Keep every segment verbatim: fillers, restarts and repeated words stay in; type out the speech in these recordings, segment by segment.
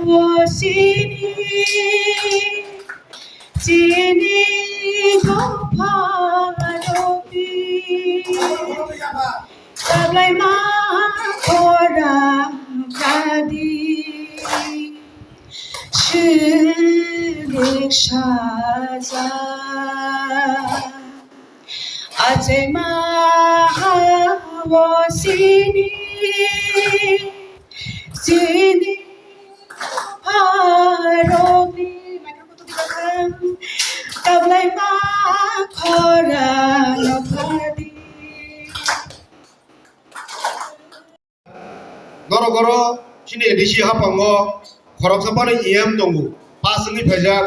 O sini, sini dopha robi. Kablai ma khorang kadi. Chwrwk saja. Achaima ha-o sini, sini pharokni, microphone to dibakhang, kablai ma khorang phadi. Norok oro chini A D C haphango khoroksa phano E M tongo, pass wngwi phaijak,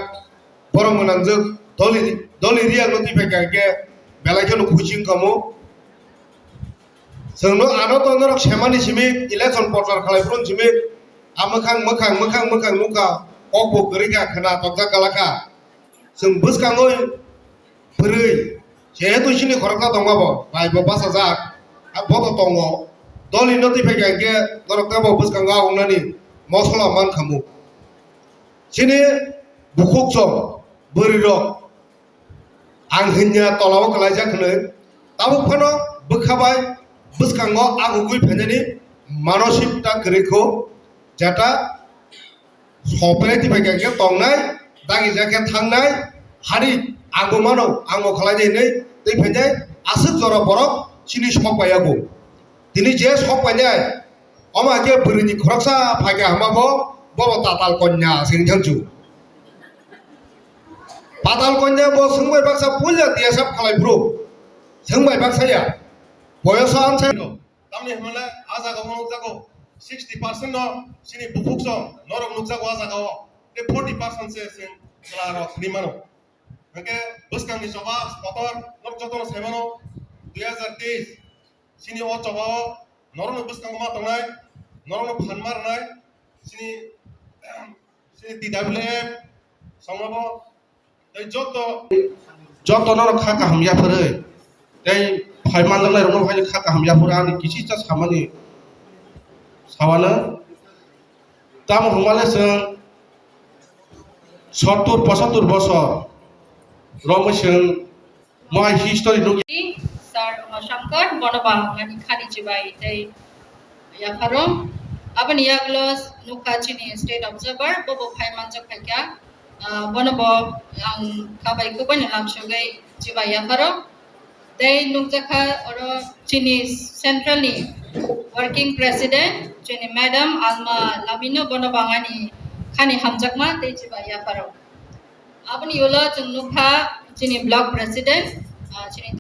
borok mwnangjak doli, doli riyakno twi phaikha hinkhe belai kheno khuichi wngkha mo. Chwngno ano to norok semani simi election prochar khlai phuru simi a mwkhang mwkhang mwkhang mwkhang nukha, kokbo kwrwi kha, khwna tokjak kala kha. Chwng bwskango bwrwi, jehetu chini khoroksa tongma bo, bai bo bachajak, bobo tongo. Doli no twi phaikha hinkhe norok tamo bwskango a wngnani mosola mankhamu. Chini bukhuk chwng bwrwi rok ang hinya tolao kwlaijak hwnwi tabuk phano bwkha bai bwskango agugwi phainani manosip ta kwrwi kho, jeta Sopre twi phaikha khe tongnai, dagi ja khe thangnai, hari ang bo mano, ang bo khlai di hinwi twi phainai, aswk jora borok chini sok bai yago. Tini je sok painai, omo hai khe bwrwini khoroksa phaikha hwnba bo, bobo Tatal Kanya se wngthang chu. Patal Kanya bo swngbai baksa puila tiyasap khlai phuru, swngbai baksa ya, boyoso amsa. Tamni hwnle a jaga o nukjago sixty percent no chini bukhuk song norok nukjago a jaga o, tei forty percent se chwng chwla rok hinwi mano. Hwnkhe bwskangni choba kotor norok jotono sai mano, dui hazar teis chini o choba o norokno bwskango ma tongnai, norokno phan ma rwnai, chini, chini T W F songno bo Tei joto, joto norok kha kaham yapharwi, tei phai manjaknai rokno haino kha kaham yapharwi ani kisi cha samani sawano. Tamo hwnmale chwng sottur pochottur bosor romwi chwng mohai history nukya. Sir Umashankar, bono bo ang ani khani chibai tei yapharo. Aboni yagulo nukha chini state observer, bobo phai manjak phaikha. Ah, bono bo ang kha bai kubani lamsogwi chibai yapharo. Tei nukjakha oro chini central ni working president, chini madam Alma Lamino, bono bo ang ani khani hamjakma tei chibai yapharo. Aboni ulo chwng nukha chini block president, ah, chini